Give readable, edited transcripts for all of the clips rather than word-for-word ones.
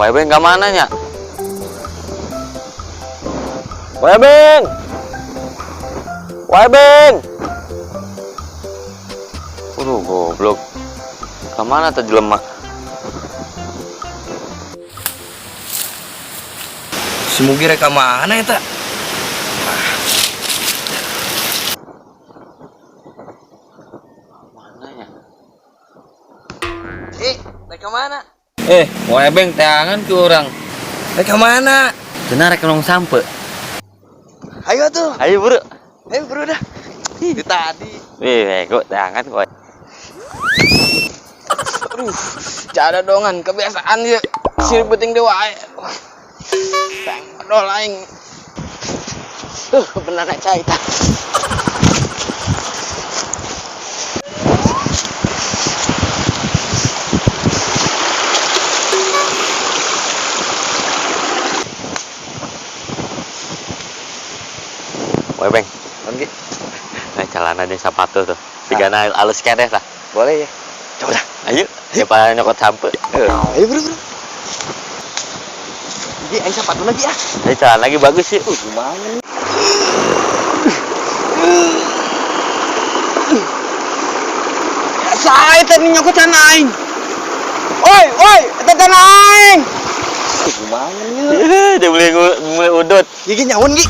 Webeng ka mana nya? Webeng. Webeng. Waduh, goblok. Ka mana teh jelema? Si Mugi rek ka mana eta? Mana nya? Eh, rek ka mana? Eh, Webeng teangan ku urang. Rek ka mana? Cenah rek nong sampe. Ayo tuh. Ayo buru. Ayo buru dah. Itu tadi. Wih, bego teangan kok. Aduh, jada dongan kebiasaan ya. Sir penting dewa wae. Tang dol aing. Benar nek cai tah. Webeng. Oke. Nah, celana jeung sepatu tuh. Sigana alus keneh tah. Boleh ya. Coba dah. Ayo, siapa nyokot sampe? Ayo bro, bro. Ini aing sepatu lagi ah. Ayo celana lagi bagus sih. Gimana nih? Saya tadi nyokot celana aing. Oi, oi, eta celana aing. Gimana nih? Dia beli udut. Gigi nyaun, Gi.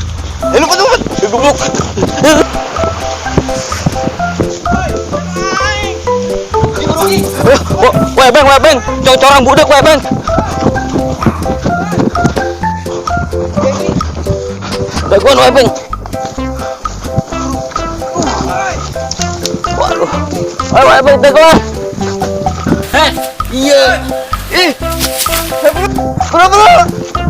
Lupa tuh. Goblok. Webeng, webeng, corang budak webeng. Daguan webeng. Waduh. Ayo webeng daguan. Heh, Iya. Ih. Bro, bro.